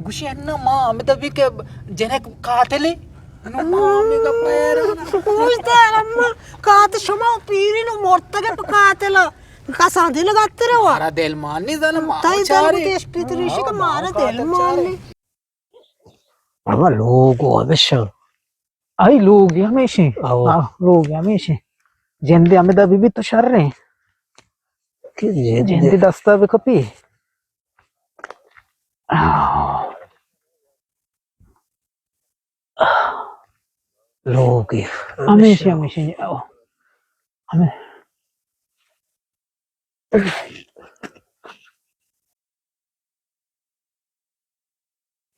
گوشی، انا ما ہمدا بی کہ جنک قاتلے۔ نو ما ہمے گپ ءَ حیران۔ گوش دار اما، قاتل شما پیری نو مرتگے پہ قاتل۔ کسان دل گتر وا۔ مارا دل مان نی زن ما تئی دل چارے۔ گوتیش پیتریشی کہ مارا دل مان نی۔ بابا لوگ و ہمیشہ۔ آئی لوگ ہمیشہ۔ آو۔ آ، لوگ ہمیشہ۔ جندے ہمدا بی بی تو شر ہیں۔ کہ جندے۔ جندے دستا بکپی۔ آہ۔ لوگی۔ ہمیشہ، ہمیشہ، آو۔ ہمیں۔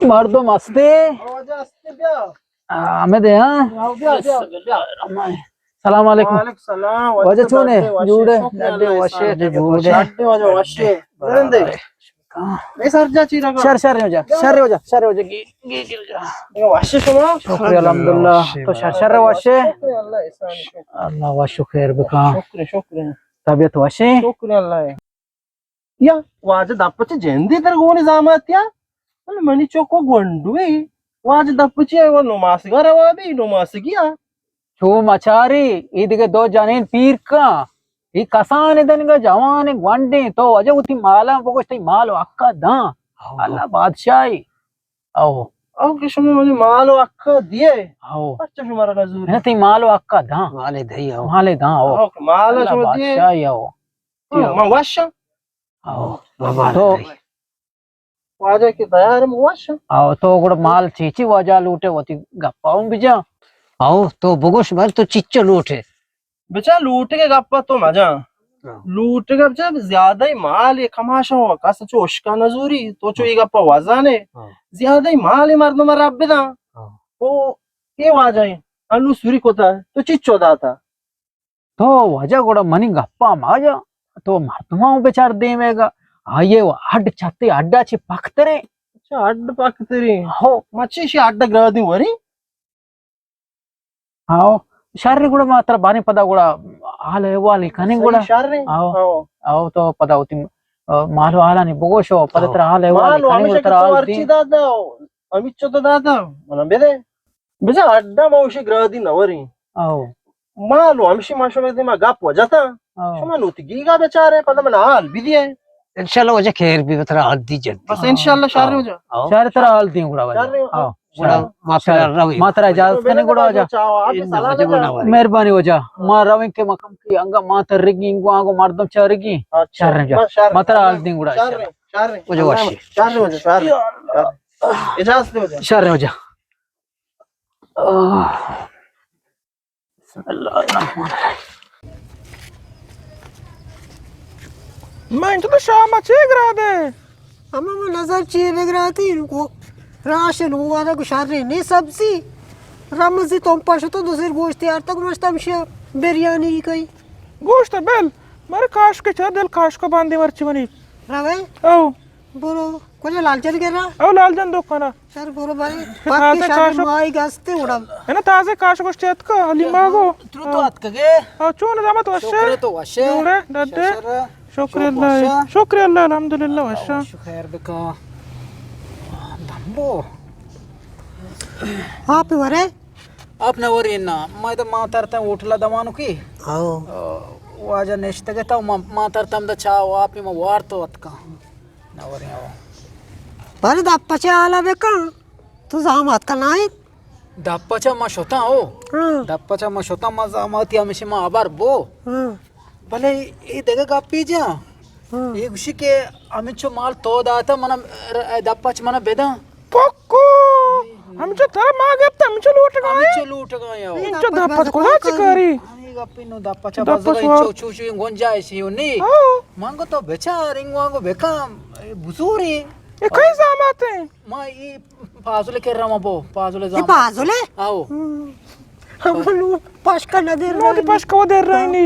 مردم ہستے؟ آ، واجہ ہستے بیا۔ آ، ہمیں دے، ہاں؟ آو، بیا، بیا، بیا۔ سلام علیکم۔ وعلیکم سلام۔ واجہ چونے؟ جوڑے؟ شکر اللہ، ڈڈے، وشے، احسان۔ جوڑے۔ ڈڈے واجہ وشے۔ زندے۔ اے سر جا چی رگا؟ شر، شر ہو جا، شر ہو جا، شر ہو جا، گی، گی، گی ہو جا۔ اے وشے شما؟ شکر الحمدللہ۔ تو شر، شر وشے؟ شکر اللہ، احسان شکر۔ اللہ وشو خیر بکا۔ شکر، شکر۔ طبیعت وشے؟ شکر اللہ۔ یا واجہ دپ چہ جندی در گونی زامات یا؟ بلے منی چوکو گونڈوی۔ واجہ دپ چہ وہ نماسگا روا بی، نماسگی آ۔ چو مچاری، ای دگہ دو جنین پیر کن۔ ای کسان دنگا جوان گونڈیں، تو واجہ وتی مالا بگوش، تئی مال و حقا داں۔ ہو۔ اللہ بادشاہی۔ او۔ او کہ شما منی مال و حقا دیے۔ ہو۔ پرچہ شما را نزور؟ نہ، تئی مال و حقا داں۔ مال دئی، ہو۔ مال داں، ہو۔ او کہ مال اللہ شما دیے۔ بادشاہی، ہو۔ ہاں، من وش آں۔ او۔ بابا تو۔ واجہ کہ تیار، من وش آں۔ او تو گڑا مال چیچی واجہ لوٹے، وتی گپا ہم بجا۔ او تو بگوش بر تو چیچو لوٹے۔ بچا لوٹگے گپا تو مجا۔ ہاں۔ لوٹگے بچا زیادہ ہی مال یہ کماشا ہوا، کس چو اشکا نزوری، تو چو یہ گپا وزانے۔ ہاں۔ زیادہ ہی مال یہ مردم رب بداں۔ ہاں۔ او یہ واجہ انو سوری کتا، تو چیچو داتا۔ تو واجہ گڑا منی گپا ماجا، تو مردماں بچار دیمے گا، آئیے و ہڈ چتے ہڈا چے پکترے۔ اچھا، ہڈ پکترے۔ ہو۔ مچے شی ہڈ گرادی وری؟ ہاو، شر گڑا ما ترا باریں پدا گڑا حال احوال کنیں گڑا۔ شر۔ ہاو۔ ہاو۔ ہاو، تو پدا وتی، آ، مال و حالانی بگوشو، پدا ہاو۔ ترا حال احوال مال و کنیں گڑا ہمیشہ ترا کہ تو حال ہرچی دیں۔ دادا، ہمیچو تو دادا، منا بدے۔ بجا اڈا ما وشی گرادی نوریں۔ او۔ ما نو ہمشی ما شما دیما گپ وجہ تا۔ او۔ شما نوتی گیگا بچارے، پدا من حال بھی دیے۔ انشاءاللہ وجہ خیر بھی بترا حال دی جلدی۔ بس انشاءاللہ شر ہو جا۔ او۔ شر ترا حال دی گڑا وجہ۔ شر ہو۔ او۔ گڑا ما پھر روی۔ ما ترا اجازت کنے گڑا وجہ۔ مہربانی وجہ۔ ما رویں کہ مکم کی انگا ما تر رگی انگو آنگو مردم چا رگی۔ اچھا۔ شر ہو جا۔ بس شر۔ ما ترا حال دی گڑا۔ شر۔ شر۔ وجہ وشی۔ شر ہو جا، شر۔ اجازت دے وجہ۔ شر ہو جا۔ آہ۔ بسم اللہ الرحمن الرحیم۔ من تو شام چے گرادے؟ اما من نظر چے بگراتی کو راشن ہوا دا کو شر نے سبزی۔ رمزی تم پشتو دو سر گوشت یار تک مشتم شیا بریانی کئی۔ گوشت بل، مر کاش کے چا دل کاش کو باندے مرچی منی۔ روے؟ او۔ برو، کجا لال جان گرا؟ او لال جان دکانا۔ شر برو بھائی۔ تازہ پاکی شر کاش۔ مائی گستے اڑا۔ ہے نا تازہ کاش گوشت اتکا، حلیمہ گو۔ ترو تو اتکگے۔ او چون زامت وشے؟ شکر تو وشے۔ جوڑے، ڈڈے۔ شکر۔ شکر شوق اللہ۔ وشا۔ شکر اللہ، الحمدللہ وشا۔ شو خیر بکا۔ دمبو۔ آپ ورے؟ آپ نہ ورین نا، ما تو ما ترتا ہوٹل دوانو کی۔ ہاں۔ واجہ نشتگے تو ما، ما ترتا ہم دا چاہ و آپ ما وار تو اتکا۔ نہ ورین او۔ پر دپ چہ حالا بکن، تو زحمت کنائیت۔ دپ چہ ما شتاں او۔ ہاں۔ دپ چہ ما شتاں، ما زحمتی ہمیشہ ما ابر بو۔ ہاں۔ بلے اے دگہ گپی جا۔ ہاں۔ اے گوشی کہ ہمینچو مال تو داتا منا، دپ چہ منا بداں۔ پکو! ہمینچو ترا ما گپتا، ہمینچو لوٹگا ہے؟ ہمینچو لوٹگا ہے، او۔ ہمینچو دپ چہ کجا چکاری؟ ہمیں گپی نو دپ چہ دپ بزگا چہ انچو چوچو گنجائشی ہو نی۔ ہاں۔ مانگو تو بچار، انگو آنگو بکام، اے بزوری۔ اے کئی زامات ہیں؟ ما اے پازل کرا ما بو، پازل زامات۔ پازل؟ آو۔ ہم۔ ہم لو پشکا نہ دیر نو رہی۔ پشکا وہ دیر رہی نی۔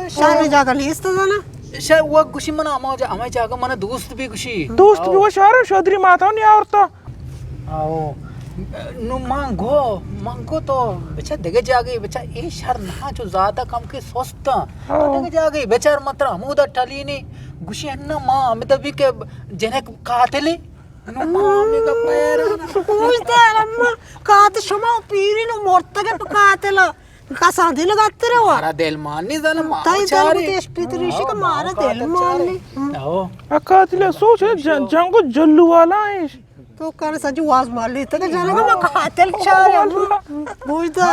شہر جاگہ نیست زانا۔ شہر وہ گوشی منا ہما جا، ہمے جاگہ منا دوست بھی گوشی۔ دوست بھی وہ شہر شودری ماتا نہیں آورتا۔ آو۔ نو مانگو، مانگو تو بچا دگہ جاگہ بچا اے شہر نہ چو زیادہ کم کے سستا۔ آو۔ دگہ جاگہ بچار متر ہمودا ٹلینی گوشی انا ما ہمدا بھی کہ جنک قاتلی۔ نو ما ہمے گپ ءَ حیران آں۔ اوشتہ اما، کات شما پیری نو مرتگے پہ قاتل۔ کسان دل گترے وا۔ مارا دل مان نی زن ما تئی دل چارے۔ بوتے اشپیت ریشی کہ مارا دل مان نی۔ او۔ ا قاتل سوچ جنگ و جلو والا ہے۔ تو کر سجو واز مالی تک جنگ ما قاتل چارے۔ بوجھتا۔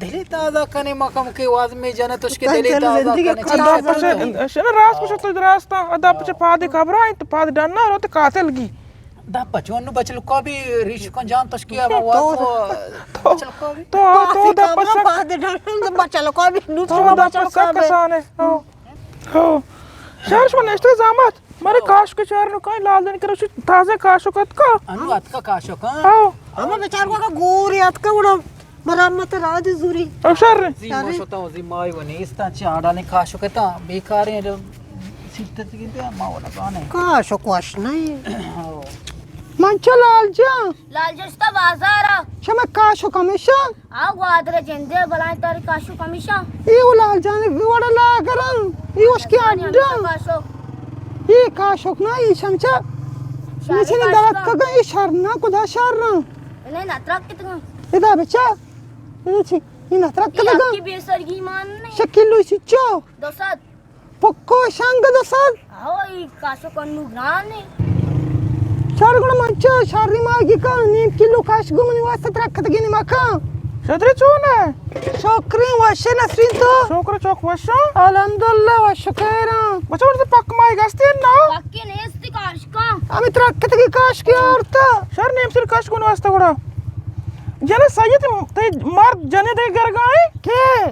دلی تازہ کنے ما کم کے واز میں جانا تش کے دلی تازہ کنے۔ ادا پچے شنا راست کچھ تو راست ادا پچے پادے خبر آئی تو پاد ڈننا رو تو قاتل گی۔ دپ چون نو بچلکا بھی ریش کن جان تشکی ءَ تو، بچلکا بھی۔ تو، تو دپ سک پاد ڈنن بچلکا بھی نو تو دپ سک کسانے۔ او۔ او۔ شہر شما نشتے زامات۔ مارے کاشک چار نو کائیں لال دن کرو شو تازہ کاشک اتکا۔ انو اتکا کاشک، ہاں؟ او۔ ہمیں بیچار کو گوری اتکا وڑا۔ مرمت راج زوری۔ او شر۔ زی ما شتاں، زی مائی و نیستاں، چہ آڈانی کاشک اتاں، بیکاریں، سیٹ تتگیں تے ما و نزانیں۔ کاشک وش نہیں۔ او۔ من چو لال جان۔ لال جان شتا بازارا۔ شما کاشک ہمیشہ؟ آ گوادر جندے بلائیں تاری کاشک ہمیشہ۔ ای و لال جان وڑا لاگراں۔ ای وش کی اڈا۔ کاشک۔ ای کاشک نا، ای شمچا۔ شاری نشنے کاشک۔ درد کگا، ای شر نا، کدا شر نا۔ انہیں نترک کتگا۔ ادا بچا۔ ادا چی؟ این اترک کدگا؟ یکی بے سرگی مان نہیں۔ شکیلو سی چو؟ دو سد۔ پکو شنگ دو سد؟ آو، ای کاشو کنو گران ہے۔ شر گڑا من چو شری ماگی کا نیم کلو کاش گو منی واسطہ ترک کتگی نی مکان۔ شدری چون ہے؟ شکری وشے نسرین تو؟ شکر چوک وشا؟ الحمدللہ وشکران۔ بچا ورد پک مائی گستی نا؟ پکی نیستی کاش کا۔ ہمیں ترک کتگی کاش کی آورتا۔ شر نیم سر کاش گو واسطہ گڑا۔ جنک سید، تئی مرد جنے دے گرگائیں؟ کے؟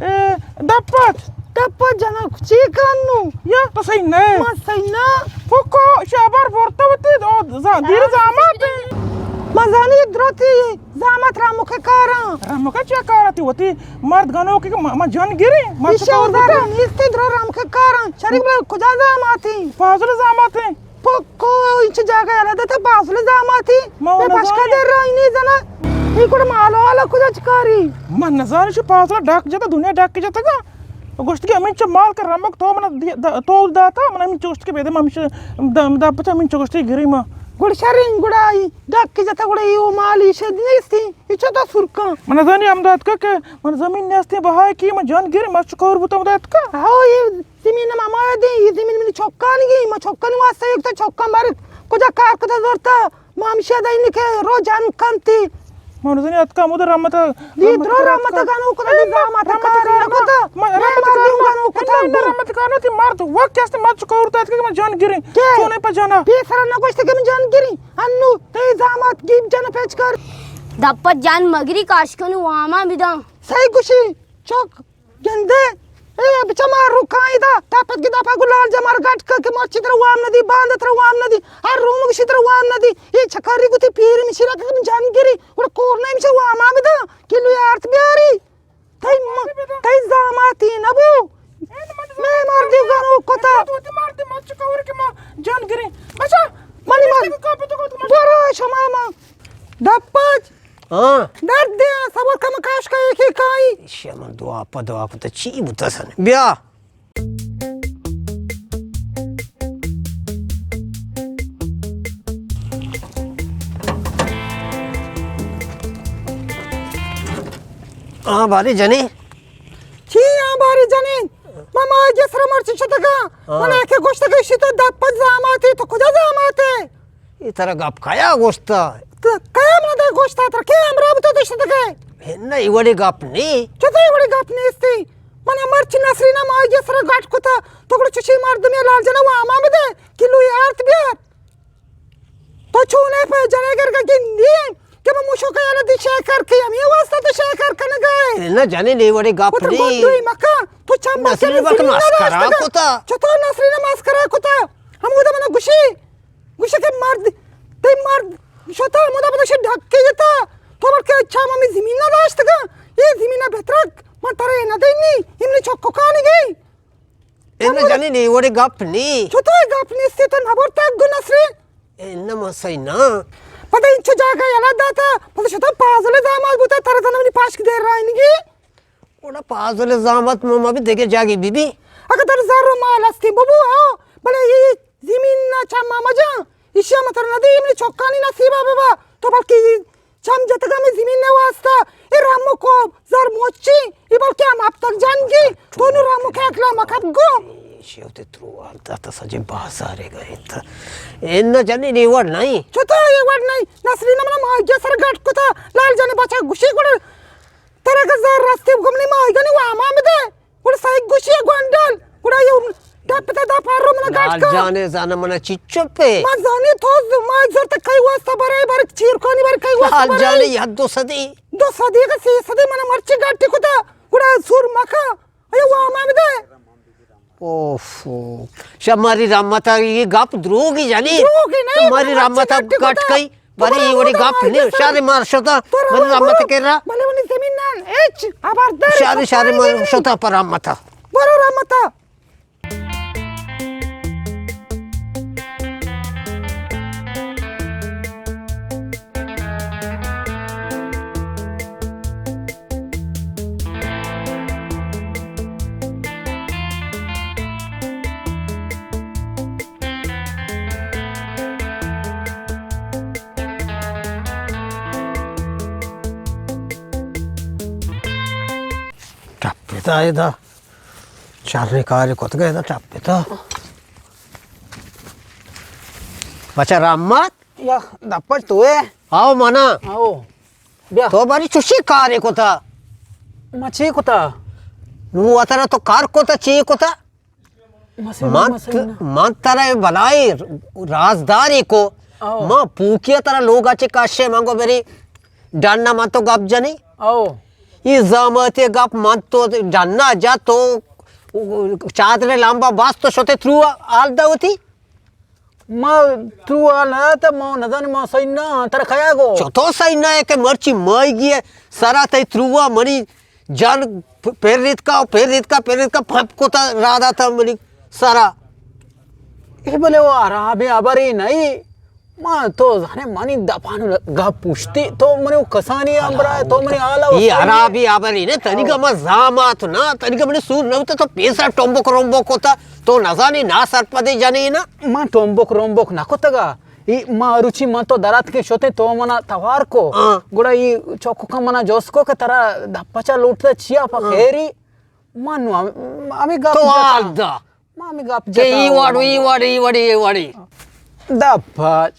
اے، دپت۔ دپت جنک چی کنو؟ یا تو صحیح نہ۔ ما صحیح نہ۔ پکو شابار بورتا وتی، او، ز-، دیر زامات۔ ما زانی دروتی زامات رامکے کاراں۔ رامکے چیا کارا تی وتی مرد گنوکے کہ ما، ما جن گری، ما ایشی چکور اوزار بوتا۔ نیستی درو رامکے کاراں۔ شریک بل کجا زاماتی؟ فاضل زاماتی۔ پکو، اینچ جاگہ یلا داتا بازل زاماتی۔ ما اے پشکا در رای نی زنا۔ ای کڑ مالو والا کجا چکاری؟ من نزانی شو پازل ڈاک جتا، دنیا ڈاک جتا گا۔ گوشت کہ امین چو مال کر رمک تو من دی-، دا-، تو داتا، من امین چوشت کے بیدے، من امین چو دا-، دا پچا امین چوشت گری ما۔ گڑ شرین گڑائی ڈاک جتا گڑا ای او مالی شد نیستی۔ ای چو تو سرکان۔ من نزانی ہم دات کا کہ من زمین نیستی بہائے کی من جان گری، من چکور بوتا ہم دات کا۔ ہاو ای زمین ہم ہمایا دی، یہ زمین منی چوکانی گی، ما چوکانی واسطہ یک تا چوکان بارت کجا کار کتا زورتا، ما ہمشہ دا اینی کہ رو جان کنتی۔ ما نزانی اتکا مود رحمت۔ دی درو رحمت گانو کتا، دی زامات کار نہ کتا۔ ما رحمت گانو کتا، رحمت گانو تی مرد وقت است، مرد چکور تا اتکا کہ ما جان گریں۔ چونے پا جانا۔ پیسرا نہ گوشت کہ من جان گریں۔ انو تی زامات گیب جن پیچ کر۔ دپت جان مگری کاش کنو واما بداں۔ صحیح گوشی، چوک۔ گندے، اے بچا ما روکاں ادا، تا پد گدا پا گلال جا مار گٹ کر کہ مرچی تر وام ندی، باند تر وام ندی، ہر روم گشی تر وام ندی۔ اے چکری گتی پیر مشیرا کہ جان گری، گڑا کور نہیں مشا وام آمدا، کلو یارت بیاری۔ تئی م-، تئی زاماتی نبو۔ میں مردی گنو کتا۔ جان گری۔ بچا، منی مرد۔ برو شما ما۔ دپج۔ ہاں۔ درد دیا، صبر کم کاش کا ایک ہی کائی۔ ایشی من دعا پہ دعا کتا، چی بوتا سن؟ بیا۔ ہاں، باری جنی۔ چی ہاں، باری جنی؟ ما ماں جسر مرچی شتگا۔ ہاں۔ منا کہ گوشتگا شی تو دپ زاماتی، تو کجا زاماتے؟ اے ترا گپ کیا گوشتا؟ تو کیا من دا گوشتا؟ ترا کے امرا بوتا دشتگے؟ نہ، اے وڑی گپ نی۔ چطور اے وڑی گپ نیستی؟ من مرچی نسرینا مائی جسر گٹ کتا۔ تو گڑا چشی مردمی لال جنا واما بدے۔ کلوی آرت بیار۔ تو چونے پہ جنے گرگا گندی کہ من مشوکا یلا دی شکر کی، ہمی واسطہ تو شکر کنگا ہے۔ نہ جنے، اے وڑی گپ نی۔ گندوی مکا، تو چم نسرین بک مسکرا کتا۔ چطور نسرین مسکرا کتا؟ ہمودا منا گشی۔ گوشے کہ مرد، تئی مرد شتا ہمودا پدا شی ڈھکی جتا۔ تو بلکہ اچھا ہمیں زمین نہ داشتگا۔ اے زمین بہترک، من ترے نہ دینی، ہمیں چکو کانی گئی۔ اے نہ جنی، اے وڑی گپ نی۔ چطور گپ نیستی؟ تو نبرتا گو نسری؟ اے نہ، من سہی نہ۔ پدا انچو جاگہ یلا داتا، پدا شتا پازل زامات بوتا، ترا زنا منی پاشک دیر رائنگی۔ اوڑا پازل زامات مما بھی دیگه جاگی بی بی۔ اگر تر زر و مال استی ببو، ہاں، بلے اے زمین نا چما مجا، ایشی ءَ متر نہ دے، منی چکانی نصیب ءَ ببا۔ تو بلکہ اے چم جتگ ہمے زمین ءِ واسطہ، اے رمک ءُ زر مچی، اے بلکہ ہم ہپتگ جنگی، تو نوں رمک ءِ اکلا مکپ گو۔ ایشی ءَ وتی ترو حال داتا سجیں بازارے گئیت۔ اے نہ جنین اے وڑ نہیں۔ چطور اے وڑ نہیں؟ نسرین ءَ منا ماہیگ ءِ سر گٹ کتا، لال جان ءِ بچا گوشی گڑا ترا کہ زر رستے گمنی ماہیگانی واما بدے۔ گڑا ساہیگ گوشی ءَ گونڈل، گڑا اے ڈپ تا دا پارو منا گٹ لال کن۔ جان ءَ زانا منا چچو پہ۔ ما زانی تو ز-، ما زرت کئی واسطہ برے، بر چیرکانی بر کئی واسطہ لال برے۔ جان ءَ یا دو سدی۔ دو سدی کا سی سدی منا مرچی گٹ کتا۔ گڑا سور مکا۔ اے واما بدے۔ اوف۔ شا ماری رحمت ءَ اے گپ دروگی جنی۔ دروگی نہیں، تو ماری رحمت ءَ گٹ کئی۔ بری اے وڑی گپ نہیں، شر مار شتا۔ بری رحمت ءَ کرا۔ بلے منی زمین نہ، ہچ خبردار۔ شر، شر مار شتا پر رحمت ءَ۔ برو رحمت ءَ۔ ٹپتا ادا۔ شریں کارے کتگ ادا ٹپتا۔ بچا رحمت۔ یا دپچ تو ئے؟ آؤ منا۔ آؤ۔ بیا۔ تو بری چوشیں کارے کتا؟ ما چے کتا؟ نوں وترا تو کار کتا، چے کتا؟ مسئلہ، من، مسئلہ۔ من ترا بلائیں رازدارے کو۔ آؤ۔ من پوکیا ترا لوگا چے کشے، من گو بری ڈنا من تو گپ جنی۔ آؤ۔ اے زاماتے گپ من تو ڈنا جا تو چادر لمبا بس تو شتے ترو حال دا وتی۔ ما ترو حال نہ داتا، ما نزانی ما سہی نہ آں، ترا کیا گو؟ چتو سہی نہ ہے کہ مرچی ماہیگی ءِ سرا تئی ترو ءَ منی جان پ-، پر ریتکا، پر ریتکا، پر ریتکا، پمپ کتا را داتا منی سرا۔ اے بلے وہ حرابیں ہبرے نہیں۔ ما تو زانے منی دپان گپ پوشتی، تو منی کسانی امرا، تو منی حالا اے حرابی ہبرے نے، تنیگا ما زامات نا، تنیگا منی سور نہ ہوتا، تو پیسا ٹومبک رومبک ہوتا، تو نزانی نا سرپدے جنے نا۔ من ٹومبک رومبک نہ کتگا۔ اے ما روچی من تو درات کے شوتے تو منا توار کو۔ ہاں۔ گڑا اے چوکو کا منا جوس کو کہ ترا دپچا لوٹتا چیا پا ہاں۔ خیری۔ من نو ہم-، ہمیں گپ تو جتا۔ حال دا۔ ما ہمیں گپ کہ جتا ای ہوں۔ واڑو، ای واڑی، ای واڑی، ای واڑی۔ دپچ۔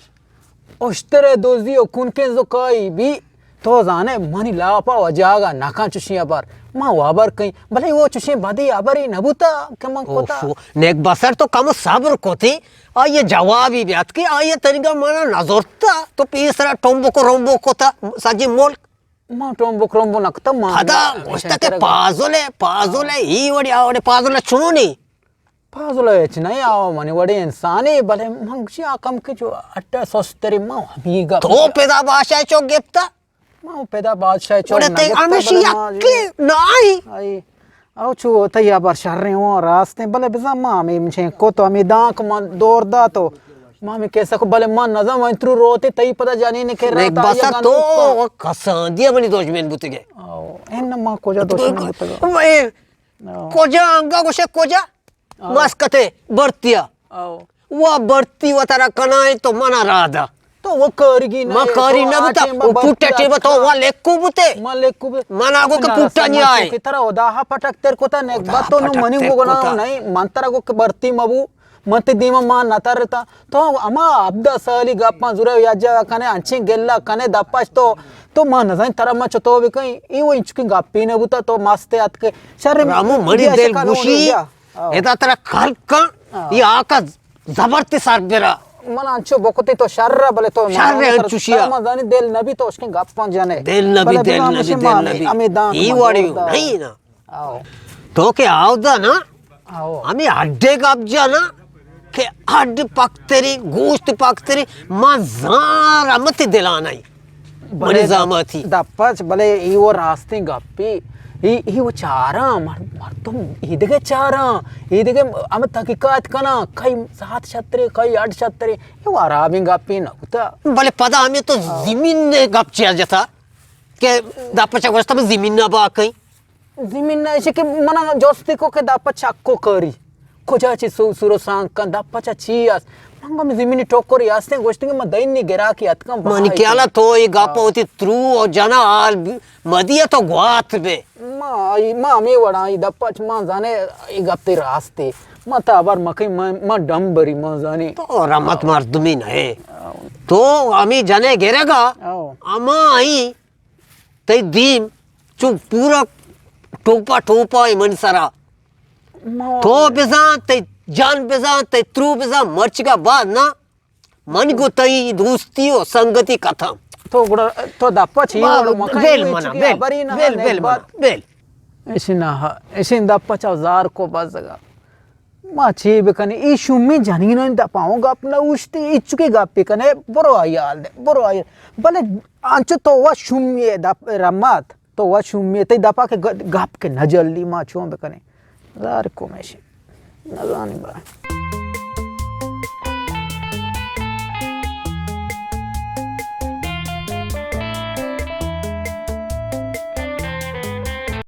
اشترے دوزی و کنکیں زکائی بی۔ تو زانے منی لاپا و جاگا نکن چشیں ہبر۔ ما و ہبر کئیں۔ بلے وہ چشیں بدی ہبری نبوتا کہ من کتا۔ اوفو۔ نیک بسر تو کم صبر کتی۔ آئیے جوابی بیات کہ آئیے تنگا منا نزورتا۔ تو پیسرا ٹومبو کو رومبو کتا۔ سجی ملک۔ ما ٹومبک رومبو نکتا، ما پدا گوشتا کہ پازل ہے، پازل ہے، ای وڑی آ وڑی پازل ہے چونی؟ پازل ہے چ نہیں، آو منی وڑی انسانی، بلے من گشی آ کم کہ جو اٹا سستری ما ہمی گپ تو پدا بادشاہ چو گپتا؟ ما پدا بادشاہ چو وڑے تے نگپتا، ہمیشی بلے ما یکی نائی۔ آئی۔ او چو تئی ہبر شریں ہوں راستیں، بلے بزاں ما ہمے مچیں کو تو ہمے دانک ما دور دا تو ما ہمے کیسا کو، بلے ما نزم انترو روتے تئی پدا جنین کے نیک رات آیا بسا گندو تو۔ کسان دیا منی دشمن بوتگے۔ او، این ما کجا دشمن بوتگا؟ اے، او۔ کجا انگا گوشے کجا؟ او۔ مسکتے برتیا۔ او۔ وا برتی و ترا کنائیں تو منا رادا۔ تو وہ کارگی نہ ما ہے، کاری تو نہ آ بوتا، ٹیم وہ پوٹا برتی ٹیم تو آتکا۔ وا لیکو بوتے۔ ما لیکو بو-، منا گو کہ نہ پوٹا رسا نی ما آئے۔ چونکہ ترا خدا ہا پٹک تر کوتا، نیک خدا بات تو نو پٹک منی تر گو گنا کوتا۔ نہیں، من ترا گو کہ برتی مبو، من تے دیما ما نہ ترتا۔ تو اما ہبدہ سالی گپاں زورا یا جا کنے، انچیں گلا کنے دپاش تو، تو ما نزائیں ترا ما چتو بکیں، ای وہ انچکیں گپی نہ بوتا، تو مست اتکے۔ شر رامو منی دل گوشی، آؤ۔ ادا ترا کل کن، آؤ۔ یہ آقا زبر تے سر برا۔ من انچو بکتے تو شر، بلے تو شر انچوشیا۔ من زانی دل نبی تو اشکن گپاں جنے۔ دل نبی، بلے دل بزاں نبی، ہمیشہ دل ما نبی۔ ہمیں دانک ای ما واڑی دور دا۔ نہیں نا۔ آؤ۔ تو کہ آؤ دا نا، آؤ۔ ہمیں ہڈے گپ جانا کہ ہڈ پکتری، گوشت پکتری، ما زان رحمت دلانائی۔ بلے منی زاماتی۔ دپچ، بلے ای وہ راستیں گپی۔ ای، ای وہ چاراں، مر-، مردم ایدگہ چاراں، ایدگہ ہم تحقیقات کناں، کئی سات شترے، کئی اڈ شترے، ای وہ حرابیں گپی نہ کتا۔ بلے پدا ہمیں تو زمین نے گپ چیا جتا کہ دپچ گوشتا میں زمین نہ با کئی۔ زمین نہ ایشی کہ منا جوستی کو کہ دپچ چکو کری۔ کجا چی سو-، سورو سانگ کن، دپچا چی اس؟ ہنگا ہمے زمینی ٹوکر یاستیں گوشتیں کہ ما دینی گراکی اتکاں، منی بہائی خیالا تو۔ تو اے گپ ہاں۔ وتی ترو و جنا حال بی-، مدی تو گوات بے۔ ما آئی، ما ہمے وڑا آئی دپا چ ما زانے اے گپ تے راستے۔ ما تا ابر مکئی ما، ما ڈم بری ما زانے۔ تو رحمت مردمی نہ ہے۔ تو ہمے جنے گرگا، او۔ اما آئی تئی دیم چو پورا ٹوپا ٹوپا ہے من سرا۔ ما تو بزان، تئی جان بزان، تئی ترو بزان، مرچگا بعد نا من گو تئی دوستی و سنگتی ختم۔ تو گڑا، تو دپا چی ما وڑو مکن بیل منا، بیل، بیل، بیل منا، بیل۔ ایشی نہ، ایشی دپا چا زار کو بزگا۔ ما چی بکنی؟ ای شومی جنینانی دپا ہوں گپ نہ اوشتی، ای چکی گپ بکنے، برو آئی حال دے، برو آئی۔ بلے انچو تو و شومی دپ رمات، تو و شومی تئی دپا کہ گ-، گپ کہ نہ جلی ما چون بکنی؟ زار کو میشی۔ نزانی با۔